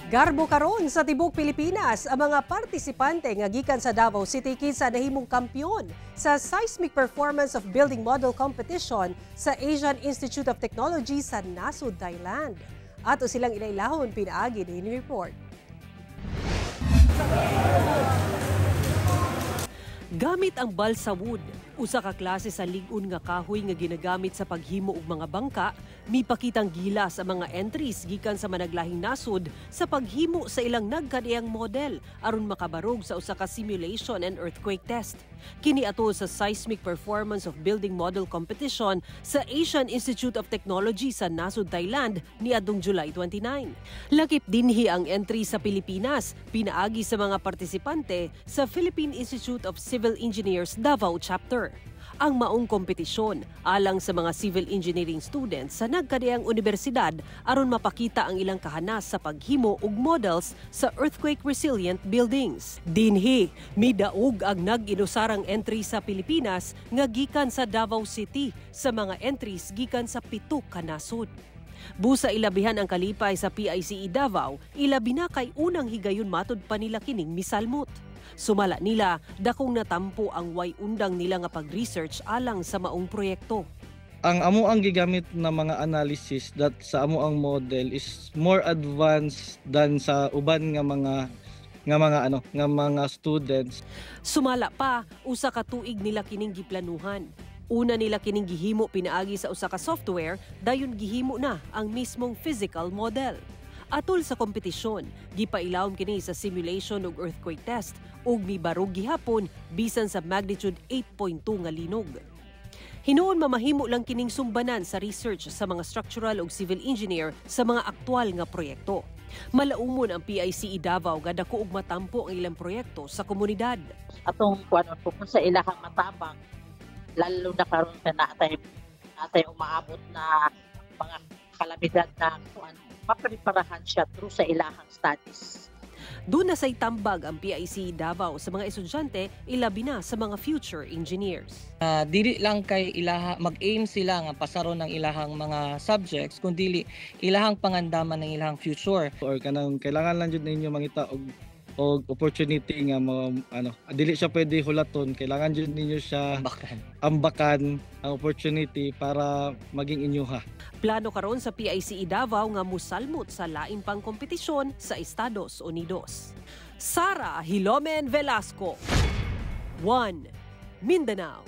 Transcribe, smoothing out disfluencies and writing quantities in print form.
Garbo karon sa tibok Pilipinas ang mga partisipante nga gikan sa Davao City kinsa nahimong kampiyon sa Seismic Performance of Building Model Competition sa Asian Institute of Technology sa Nasod, Thailand. Ato silang ilailahon pinaagi din report. Gamit ang balsa wood, usa ka klase sa lig-on nga kahoy nga ginagamit sa paghimo og mga bangka, mipakitang gilas ang mga entries gikan sa managlahing nasod sa paghimo sa ilang nagkadiyang model aron makabarog sa usa ka simulation and earthquake test. Kini ato sa Seismic Performance of Building Model Competition sa Asian Institute of Technology sa Nasod, Thailand niadtong July 29. Lakip dinhi ang entry sa Pilipinas, pinaagi sa mga partisipante sa Philippine Institute of Civil Engineers Davao Chapter. Ang maong kompetisyon alang sa mga civil engineering students sa nagkadiyang universidad aron mapakita ang ilang kahanas sa paghimo og models sa earthquake resilient buildings. Dinhi, midaog ang nag-inusarang entry sa Pilipinas nga gikan sa Davao City sa mga entries gikan sa 7 ka nasod. Busa ilabihan ang kalipay sa PICE Davao, ilabi na kay unang higayon matud pa nila kining misalmot. Sumala nila, dakong natampo ang way undang nila nga pag-research alang sa maong proyekto. Ang amo ang gigamit na mga analysis that sa amo ang model is more advanced than sa uban nga mga ano nga mga students. Sumala pa, usa ka tuig nila kining giplanuhan. Una nila kining gihimo pinaagi sa usa ka software, dayon gihimo na ang mismong physical model. Atol sa kompetisyon, gipailawom kini sa simulation ug earthquake test ug mibarog gihapon bisan sa magnitude 8.2 nga linog. Hinuon mamahimo lang kining sumbanan sa research sa mga structural ug civil engineer sa mga aktwal nga proyekto. Malaumon ang PICE Davao nga dako og matampo ang ilang proyekto sa komunidad. Atong kuan kung sa ilahang matabang, lalo na karon na natay umaabot na mga kalamidad na kuan, mapreparahan siya through sa ilahang studies. Doon na say tambag ang PICE Davao sa mga estudyante, ilabi na sa mga future engineers. Dili lang kay ilaha mag-aim sila nga pasaron ng ilahang mga subjects, kundi ilahang pangandaman ng ilahang future. Or kanang kailangan lang jud ninyo mangita og opportunity nga mo ano, dili siya pwede hulaton, kailangan jud ninyo siya ambakan, ambakan ang opportunity para maging inyuha. Plano karon sa PICE Davao nga musalmot sa lain pang kompetisyon sa Estados Unidos. Sara Hilomen Velasco, 1 Mindanao.